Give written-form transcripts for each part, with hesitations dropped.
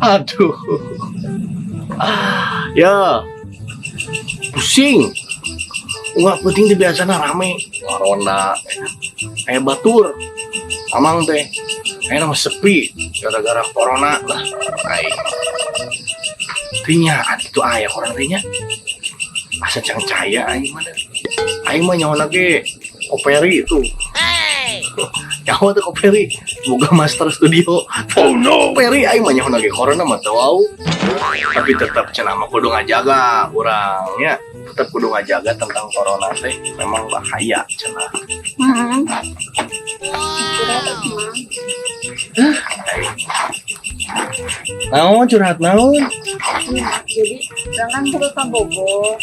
Aduh. Ah, ya. Pusing. Nggak penting di biasanya rame. Ngaronda. Kayak batur. Amang teh. Kayaknya mah sepi gara-gara corona lah. Ai. Tinya itu aya kurang tinya. Asa can caya aing mah. Aing mah nyaho ge Koperi itu. Nyaho tuh Koperi. Boga master studio. Oh no. Koperi aing mah nyaho ge corona mah teu wau. Tapi tetap cenah mah kudu ngajaga urang nya. Tetap kudu ngajaga tentang corona teh memang bahaya cenah. Curhat Mang. Naon curhat naon? Iya, jadi urang kan perlu kabogoh.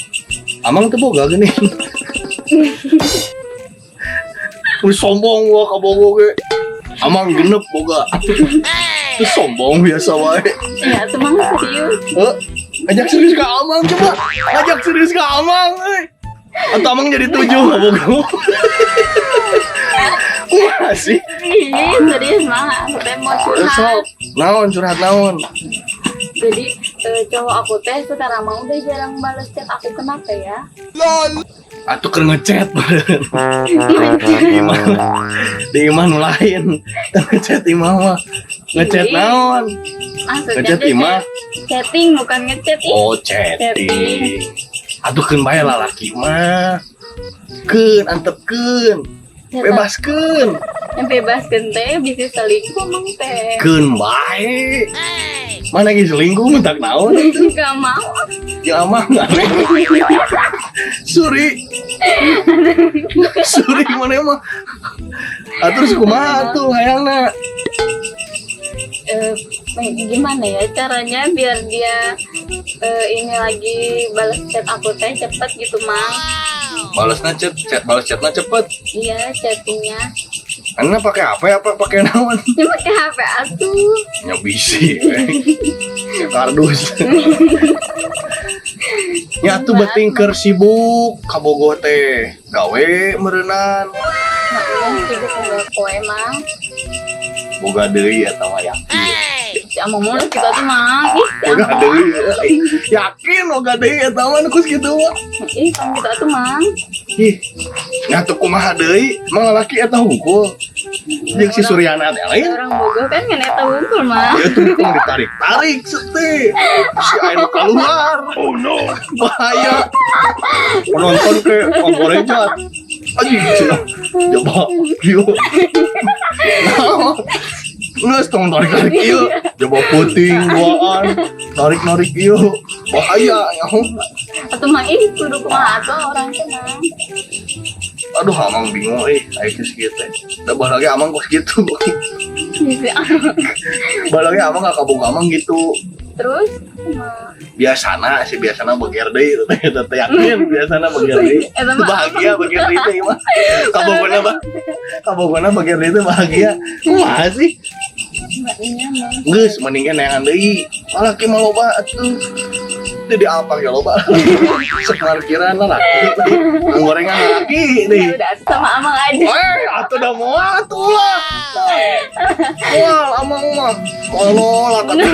Amang teu boga gini. Wih, sombong gua kabogoh ge. Amang 6 boga. Terus sombong biasa wae. Iya, tuh Mang, serius. Eh, ajak serius ke Amang coba. Ajak serius ke Amang euy. Atau Amang jadi 7 kabogoh. Wah sih. Ih, serius Mang, aku teh mau curhat. Sok, naon curhat naon? Jadi cowok aku teh sekarang mau udah jarang balas chat aku, kenapa ya? Atuh keur ngechat di imah, di imah nu lain. Teu ngechat imah mah. Ngechat naon? Maksudnya Ngechat teh imah. Chatting, bukan ngechat ih. Oh, chatting. Atuh keun bae lalaki mah. Keun antepkeun, bebaskeun. Yang bebaskeun teh bisa selingkuh, Mang teh. Keun bae. Mana lagi selingkuh mentak naon itu? Gak mau. Ya mah aneh. Suri. Suri mana mah? Atuh kumaha tuh hayangna? Gimana ya caranya biar dia ini lagi balas chat aku teh cepet gitu, Mang? Balasna chat, chat balas chatna cepet. Iya, chattingnya. Anda pakai apa ya? Apa pakai naon? Ya pakai HP atuh. Ya bisi, we. Kardus. Ya tuh beuting keur sibuk kabogoh teh. Gawe meureunan. Nah, iya, sibuk enggak koe, Mang. Boga deui eta mah yakin. Si Amang mau kita tuh, Mang. Ih, si Boga Amang. Deui. Yakin boga deui eta mah nu kitu mah. Ih, kamu kita tuh, Mang. Ih, nya kumaha deui? Emang lalaki eta hungkul. Jeung si Suryana teh lain. Orang bogoh kan ngan eta hungkul, Mang. Ya tuh tong ditarik-tarik sete. Si air keluar. Oh no. Bahaya. Penonton ke ngorejat. Anjing cenah. Coba kieu. Nges tong tarik-tarik ieu. Coba puting duaan. Tarik-narik ieu. Bahaya ya. Atuh Mang, ih, kudu kumaha atuh orang teh, Mang? Aduh, Amang bingung eh, aya geus kieu teh. Da lagi Amang kos gitu. Si Amang. Lagi Amang gak kabogoh Amang gitu. Terus kumaha? Biasana sih, biasana beger deui teh teh teh yakin biasana beger deui. Eta mah Bahagia beger deui teh mah. Kabogona bah. Kabogona beger deui teh bahagia. Kumaha sih? Iya, Mang. Geus mendingan neangan deui. Lalaki mah loba atuh. Teu di apa ya loba. Sok parkiran lalaki. Gorengan lalaki Ya deui. udah sama Amang aja. Eh, atuh dah moal atuh lah. Moal Amang mah. Tolol lah kata.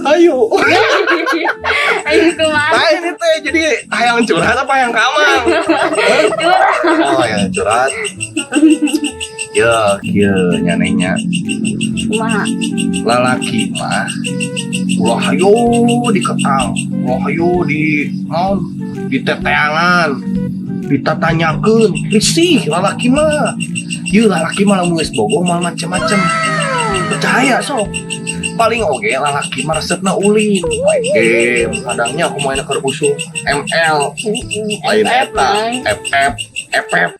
Ayo. Ayo kumaha? Nah, ini teh jadi hayang curhat apa hayang ka Amang? Curhat. Oh, hayang curhat. Ya, kieu nyanenya. Kumaha? Lalaki mah ulah hayo diketang, ulah hayo di naon, diteteangan, ditatanyakeun, risih lalaki mah. Ieu lalaki mah lamun geus bogoh mah macem-macem. Percaya sok. Paling oge lalaki mah resepna ulin, main game, kadangnya aku main keur usum ML, lain FF, eta, Mang. FF, FF,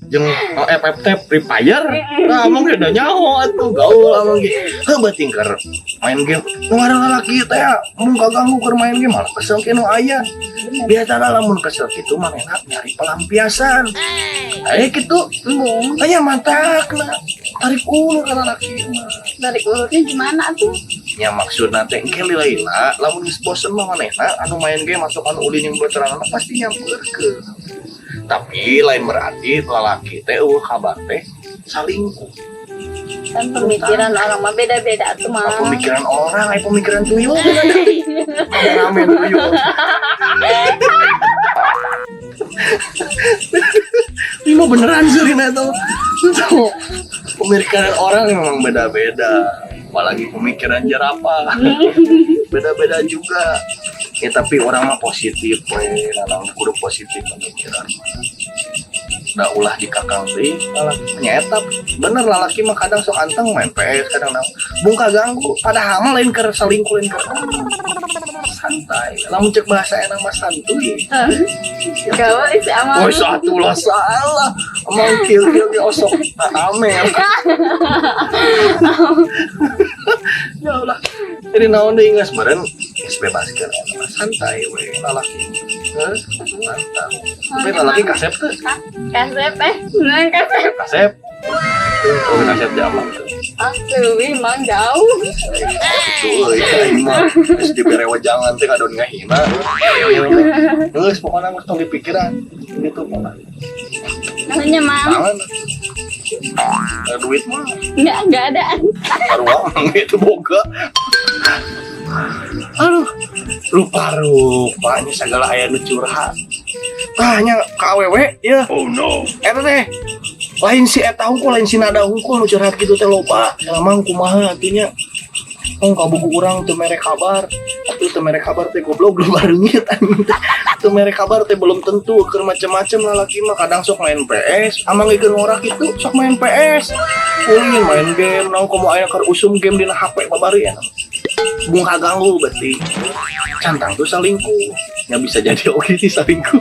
jeung oh, FF teh Free Fire. Nah, Amang ge da nyaho atuh gaul Amang ge. Heuh beuting keur main game. Nu ngaran lalaki teh mun kaganggu keur main game malah kesel ke nu aya. Biasana lamun kesel kitu mah enak nyari pelampiasan. Eh kitu. Embung. Aya mantakna. Tarik ulur ka lalaki mah. Tarik ulurnya gimana tuh? Nya maksudna teh engke lila lamun geus bosen mah manehna anu main game atau anu ulin yang beuteranana pasti nyamperkeun. Tapi lain berarti lalaki teh euweuh kabar teh salingkuh. Kan pemikiran orang mah beda-beda tuh mah. Ah, pemikiran orang, ay pemikiran tuyul. Kameramen tuyul. Ini mah beneran sih tuh. So, pemikiran orang memang beda-beda. Apalagi pemikiran jerapah. Beda-beda juga. Ya tapi orang mah positif we, nanang kudu positif pemikiran mah. Da ulah dikakang deui lalaki nya eta bener, lalaki mah kadang sok anteng main PS, kadang naon bungka ganggu, padahal mah lain keur selingkuh, lain keur santai, lamun cek bahasa enak mah santuy. Gawe si Amang. Oh, satu lah salah. Emang kieu kieu ge osok amer. Ya Allah. Jadi naon deui, geus meureun geus bebaskeun eta mah, santai we lalaki. Heuh, mantap. Tapi lalaki kasep teu? Kasep eh, beneran kasep. Kasep. Oh, kasep di amang tuh. Ah, lebih mang jauh. Itu euy, aing mah geus dibere wejangan teh kadon ngahina. Geus pokona geus tong dipikiran. Gitu pokona. Namanya mang. Tangan. Ada duit mah. Enggak ada. Ruang itu boga. Aduh, lupa rupanya segala aya nu curhat. Tanya ka awewe ya. Oh no. Eta teh lain si eta hungkul, lain si nada hungkul nu curhat gitu teh loba. Emang kumaha artinya? Oh, kabogoh urang teu mere kabar. Atuh teu mere kabar teh goblok lu bareungit anjing teh. Teu mere kabar teh belum tentu keur macem-macem, lalaki mah kadang sok main PS, amang keur ngorak itu sok main PS. Ulin main game, naon komo aya keur usum game dina HP babari ya. Bung kaganggu berarti. Cantang tuh selingkuh. Ya bisa jadi oke sih selingkuh.